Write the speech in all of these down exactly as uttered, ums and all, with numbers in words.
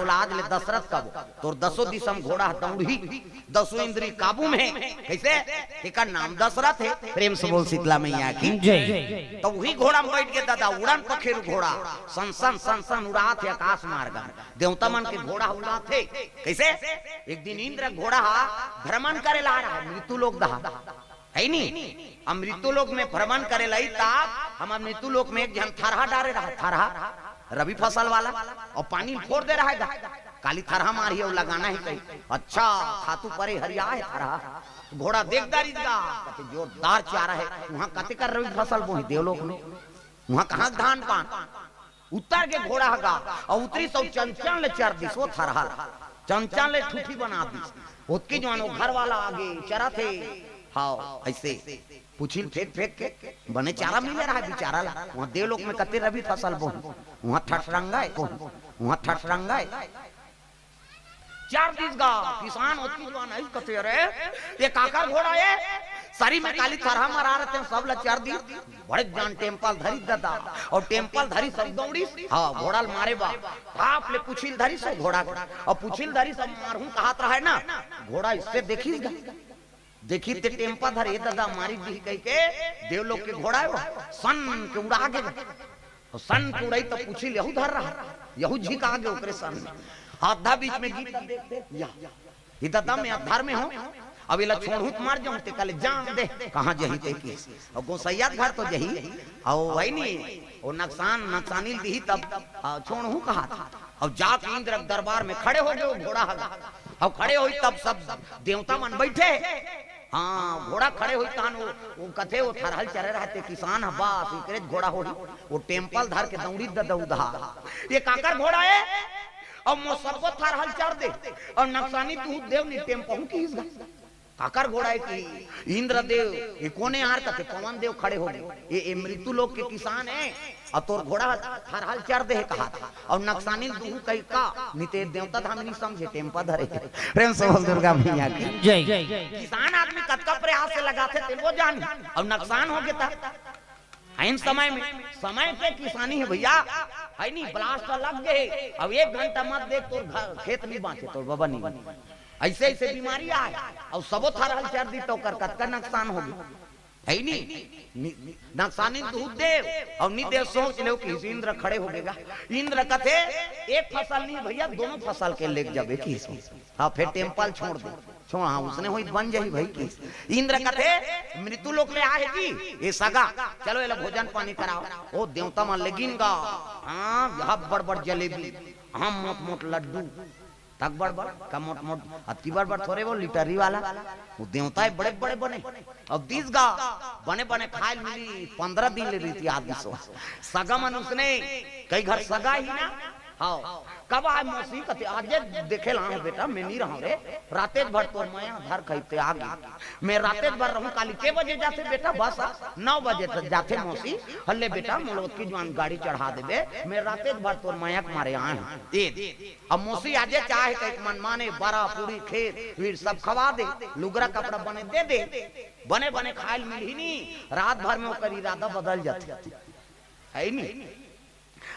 ओला आज ले दशरथ कबो। तोर दसों दिशा म घोड़ा ह दौड़ही, दसों इंद्री काबू में हे। कइसे? एकर नाम दशरथ हे। प्रेम से बोल शीतला मैया की। जय। त उही घोड़ा म बइठ के ददा, उड़न पखेरु घोड़ा, सन सन सन सन उड़ात हे आकाश मार्ग म। देवता मन के घोड़ा उड़ात हे। कइसे? एक दिन इंद्र घोड़ा ह भ्रमण करे ला रहा हे, मृत्यु लोक दहा। हे नी? अब मृत्यु लोक में भ्रमण करे ला ही ता, हम मृत्यु लोक में एक झन थरहा डारे रहा, थरहा, रबी फसल वाला, अउ पानी ल फोर दे रहा हे गा। काली थरहा मारही अउ लगाना हे कही। अच्छा, खातू परे हरिया हे थरहा। घोड़ा देख डारिस गा, कथे जोरदार चारा हे। उहाँ कते कर रबी फसल बोही देवलोक में। उहाँ कहाँ धान पान? उतर गे घोड़ा ह गा, अउ उतरिस अउ चंचन ले चर दिस, ओ थरहा ल। चंचन ले ठूठी बना दिस। ओतकी जुवान ओ घर वाला आगे चरत हे। हाव, अइसे। पूछी ल फेंक फेंक के, बने चारा मिले रहा हे बिचारा ला। उहाँ देवलोक में कते रबी फसल बोही, उहाँ ठठरंगा हे कोही, उहाँ ठठरंगा हे। चर दिस गा, किसान ओतकी जुवान आइस कथे, "अरे, ये काकर घोड़ा हे? सरी में काली थरहा मरा रहिथे, सब ला चर दिस।" बड़े जान टेम्पा ल धरिस ददा, अउ टेम्पा ल धरिस सब दौड़िस, हाँ, घोड़ा ल मारे बर। बाप ले पूछी ल धरिस ओ घोड़ा के, अउ पूछी ल धरिस सब मारहूँ कहत रहा हे ना, घोड़ा अइसे देखिस गा। देखिस ते टेम्पा धरे, "ए ददा, मारी दिही," कहिके, देवलोक के घोड़ा हे वो, सन के उड़ा गे। अउ सन के उड़ाइस त पूछी ल यहू धर रहा, यहू झिका गे ओकरे सन में। आधा बीच में गिर गे, या, "ए ददा, मैं अधर में हँव, अब एला छोड़हूँ त मर जाहूँ," ते कहले, "जान दे, कहाँ जही ते किहिस।" अउ गोसइया घर तो जही, अउ हे नी, ओ नकसान, नकसानी ल दिही तब, अ, छोड़हूँ कहत। अउ जाके इंद्र के दरबार में खड़े हो गे ओ घोड़ा ह। अउ खड़े होइस तब सब देवता मन बइठे। हाँ, घोड़ा खड़े होइस तहान ओ, ओ कथे ओ थरहा ल चरे रहिथे किसान ह, बस एकरेच घोड़ा होही। ओ टेम्पा ल धर के दौड़िस ददा उधा। "ये काकर घोड़ा हे? अउ मोर सबो थरहा ल चर दे, अउ नकसानी तुहूँ देव नी टेम्पा हूँ किहिस गा।" काकर घोड़ा हे कि इंद्रदेव, ये कोन हे यार कथे, पवन देव खड़े हो गे। ये, ये मृत्यु लोक के किसान हे, अउ तोर घोड़ा ह थरहा ल चर दे हे कहत हे, अउ नकसानी ल दुहू कही का, नी ते देवता धाम नी समझे, टेम्पा धरे हे। प्रेम से बोल दुर्गा मैया की। जय। किसान आदमी कतका प्रयास से लगाथे, ते वो जानी, अउ नकसान हो गे त। एन समय में, समय के किसानी हे भइया, हे नी, blast लग गे हे। अब एक घंटा मत देख, तोर घर, खेत नी बाँचे, तोर बबा नी बाँचे। अइसे, अइसे बीमारी आय, अउ सबो थरहा ल चर दिस त ओकर कतका नकसान हो गे, हे नी? नि-, नकसानी ल दुहू देव, अउ नी देव सोच लेव किहिस इंद्र खड़े हो गे गा। इंद्र कथे, "एक फसल नी भइया, दोनों फसल के लेग जाबे," किहिस। हाँ, फेर टेम्पा ल छोड़ दे। छोड़, हाँ, उसने होई बन जाही भाई की। इंद्र कथे, "मृत्यु लोक ले आए हे जी, ये सगा, चलो एला भोजन पानी कराओ।" ओ देवता मन लेगिन गा, हाँ, यहाँ बड़ बड़ जलेबी, हाँ, मोट मोट लड्डू, तक बड़ बड़, का मोट मोट, अतकी बड़ बड़ थोरे वो लिटरी वाला, वो देवता हे बड़े बड़े बने। अब दिस गा, बने बने खाए ल मिली, पंद्रह दिन ले रीति आदि सो। सगा मन उसने, कई घर सगा ही ना, हाँ, कब आए मौसी? कथे, "आजे देखे ला हूँ बेटा, मैं नी रहूँ रे, रातेज भर तोर मया धर खइते आ गई। मैं रातेज भर रहूँ।" "काली के बजे जाथे बेटा बस?" "नौ बजे तक जाथे मौसी।" "हल्ले बेटा, मोला ओतकी जुवान गाड़ी चढ़ा देबे, मैं रातेज भर तोर मया के मारे आए हूँ।" ए, अब मौसी आजे चाहे कहिके मनमाने बरा, पूड़ी, खीर, वीर सब खवा दे, लुगरा कपड़ा बने दे दे, बने बने खाए ल मिलही नी, रात भर में ओकर इरादा बदल जाथे। हे नी?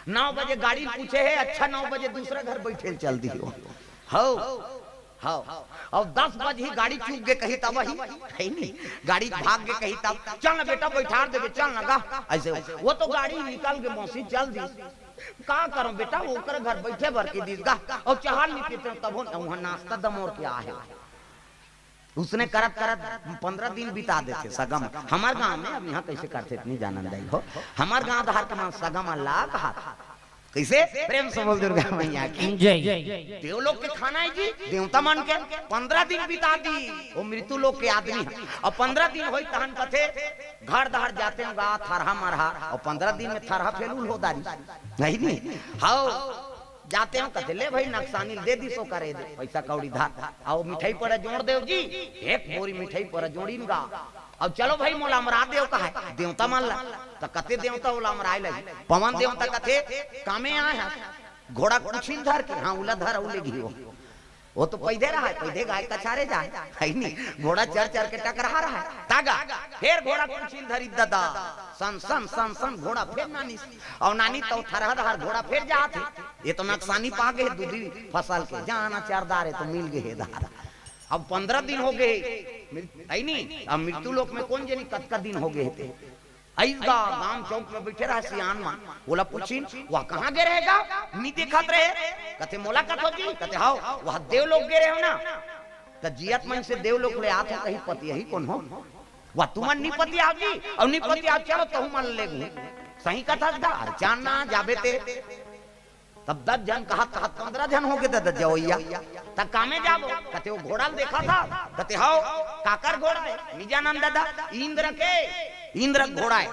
नौ बजे गाड़ी पूछे हे, अच्छा नौ बजे दूसरा घर बइठे ल चल दिही। हव, हव। अब दस बजही गाड़ी चूक गे कही तब ही, हे नी? गाड़ी भाग गे कही तब, "चल ना बेटा, बइठार देबे, चल ना गा।" अइसे वो तो गाड़ी निकल गे, मौसी चल दिस। का करँव बेटा, ओकर घर बइठे बर कहि दिस गा। अउ चहा ल नी पीतेंव तभो न, उहाँ नाश्ता दमोर के आहे। उसने करत करत पंद्रह दिन बिता देथे सगा म। हमर गाँव में, अब इहाँ कइसे करथे त नी जानन दाई हो, हमर गाँव डहर के मन सगा मन ला कहाथे। कइसे? प्रेम से बोल दुर्गा मैया की। जय। देवलोक के खाना हे जी, देवता मन के। पंद्रह दिन बिता दिस ओ मृत्यु लोक के आदमी ह। अउ पंद्रह दिन होइस तहन कथे, "घर डहर जातेंव गा, थरहा मरहा।" अउ पंद्रह दिन में थरहा फेलुल हो डारिस। हे नी? हव। जातेंव कथे, "ले भाई, नकसानी ल दे दिस ओ करे दे, पइसा कौड़ी धर। अउ मिठाई परा जोड़ देव जी।" एक बोरी मिठाई परा जोड़िन गा। "अउ चलो भाई, मोला अमरा देव," कहे देवता मन ला। त कते देवता ओला अमराय लगही। पवन देवता कथे, "कामे आए हस?" घोड़ा के पूछी ल धर के, "हाँ, उला धर, अउ लेगही ओ।" वो तो पैदे रहा है, पैदे गाय कछारे जाए, है नी? घोड़ा चर चर के टकरा रहा है। तागा, फेर घोड़ा पूछी ल धरी ददा, सन सन सन सन घोड़ा फेर नानिस। अउ नानी तो थरहा धार घोड़ा फेर जात हे। ये तो नकसानी पा गे हे, दूधी फसल के जाना चार दार हे तो मिल गे हे दार। अब पंद्रह दिन हो गे हे, है नी? अब मृत्यु लोक में कोन जनी कतका दिन हो गे हे ते। अइस गा गांव चौक में बइठे रहा सियान मन, ओला पूछिन, "वह कहाँ गे रहे गा? नी देखत रहे।" कथे, "मोला कथो जी?" कथे, "हव, वह देवलोक गे रहे हो ना?" त जियत मन से देवलोक ले आत हो, कहीं पतियही कोन हो? "वह तुमन नी पतियाव जी, अउ नी पतियाव, चलो तहु मन ले गू।" सही कथस गा, अरे चान ना जाबे ते। तब दस झन कहत कहत पंद्रह झन हो गे ददा जवइया। त कामे जाबो? कथे, "वो घोड़ा ल देखत हव?" कथे, "हव।" "काकर घोड़ा हे?" "नी जानन ददा, इंद्र के, इंद्र के घोड़ा हे।"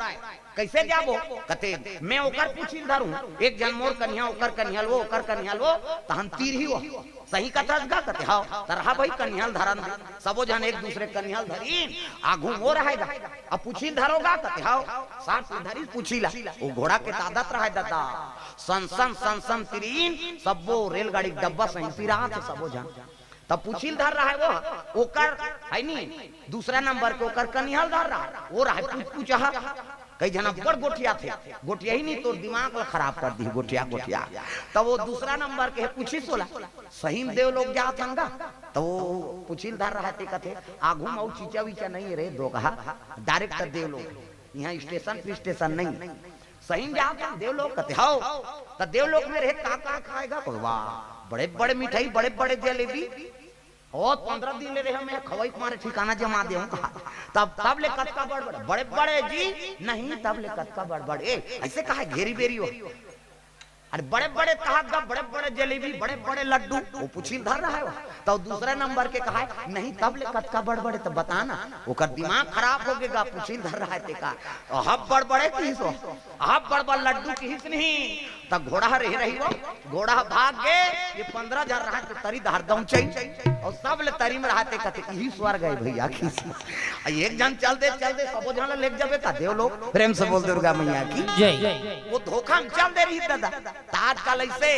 "कइसे जाबो?" कथे, "मैं ओकर पूछी ल धरूं, एक झन मोर कनिहा, ओकर कनिहा ल वो, ओकर कनिहा ल वो, तहन तीरही वो।" सही कथस गा? कथे, "हव।" "त रहा भई, कनिहा ल धरन दे।" सबो झन एक दूसरे कनिहा ल धरिन, आघू म वो रहे गा। "अब पूछी ल धरो गा?" कथे, "हव।" साथ में धरिस पूछी ला, वो घोड़ा के त आदत रहे ददा, सन सन सन सन तीरिन, सब्बो रेलगाड़ी के डब्बा सही पिरात हे सबो झन। तब पूछी ल धर रहा हे वो, ओकर, है नी, दूसरा नंबर के ओकर कनिहा ल धर रहा हे, वो रहा हे पूछ पूछहा। कई झन अब्बड़ गोठियाथे, गोठियाही नी, तोर दिमाग ल खराब कर दिही गोठिया गोठिया। तब वो दूसरा नंबर के हे पूछिस ओला, "सही म देवलोक जात हन गा?" तब वो पूछी ल धर रहा हे ते कथे, "आघू म अउ चीचा वीचा नइ हे रे दोगहा, direct देवलोक, इहाँ स्टेशन फिस्टेशन नइ हे।" "सही म जात हन देवलोक?" कथे, "हव।" "त देवलोक में रहे का का खाए गा?" कहे, "वाह, बड़े बड़े मिठाई, बड़े बड़े जलेबी।" "ओ, पंद्रह दिन ले रहे, मैं खवई के मारे ठिकाना जमा दे हूँ।" कहा, "तब, तब ले कतका बड़ बड़?" "बड़े बड़े जी, नहीं, तब ले कतका बड़ बड़?" ए, अइसे कहा घेरी बेरी हो। "अरे बड़े बड़े कहा गा, बड़े बड़े जलेबी, बड़े बड़े लड्डू।" वो पूछी ल धर रहा हे वो। तो दूसरा नंबर के कहा हे, "नहीं, तब ले कतका बड़ बड़े, त बता ना।" ओकर दिमाग खराब हो गे गा, पूछी ल धर रहा हे ते का। "अहब बड़ बड़े किहिस हो, अहब बड़ बड़ लड्डू किहिस नहीं।" त घोड़ा ह रेहे रही वो, घोड़ा ह भाग गे, ये पंद्रह झन रहा त तरी डहर दौंचई, अउ सब ले तरी म रहा ते कथे, "इही स्वर्ग हे भइया।" किहिस। अ एक झन चल दे, चल दे, सबो झन ल लेग जाबे का देवलोक? प्रेम से बोल दुर्गा मैया की। जय। वो धोखा म चल दे रही ददा। त आजकल अइसे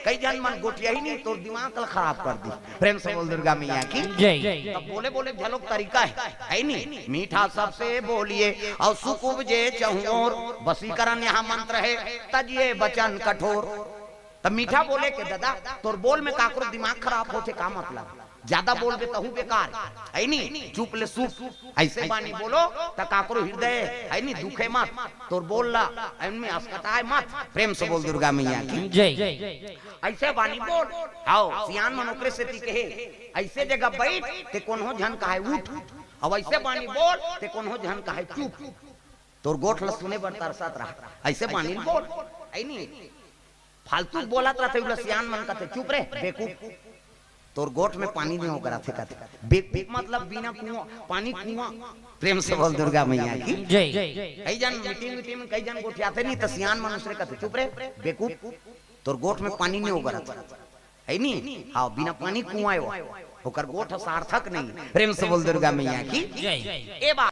कई झन मन गोठियाही नी, तोर दिमाग ल खराब कर दी। प्रेम से बोल दुर्गा मैया की। जय। तब बोले बोले घलो के तरीका हे, है नी? "मीठा सबसे बोलिए अउ सुख उपजे चहुँओर।" वशीकरण यहाँ मंत्र हे, "तजिए बचन कठोर।" तब मीठा बोले के, "ददा, तोर बोल में काकरो दिमाग खराब होथे का मतलब? ज्यादा बोलबे तहू बेकार, है नी? चुप ले सुप, अइसे बानी बोलो त काकरो हृदय, है नी, दुखे मत, तोर बोल ला एनमें असकटाए मत।" प्रेम से बोल दुर्गा मैया की। जय। अइसे बानी बोल। हव, सियान मन ओकरे सेती कहे, "अइसे जगह बइठ ते कोनो झन कहे उठ, अउ अइसे बानी बोल ते कोनो झन कहे चुप।" तोर गोठ ल सुने बर तरसत रहा, अइसे बानी बोल, है नी? फालतू बोलत रहिथे, ओला सियान मन कथे, "चुप रे बेकूफ, तोर गोठ में पानी नइ ओगरत हे," कथे। बेकूफ मतलब बिना कुआं, पानी कुआं। प्रेम से बोल दुर्गा मैया की। जय। कई झन मीटिंग वीटिंग में कई झन गोठियाथे नी, त सियान मन उसरे कथे, "चुप रे बेकूफ, तोर गोठ में पानी नइ ओगरत हे, है नी? हव, बिना पानी कुआं हे वो, ओकर गोठ सार्थक नइ।" प्रेम से बोल दुर्गा मैया की। जय। ए बात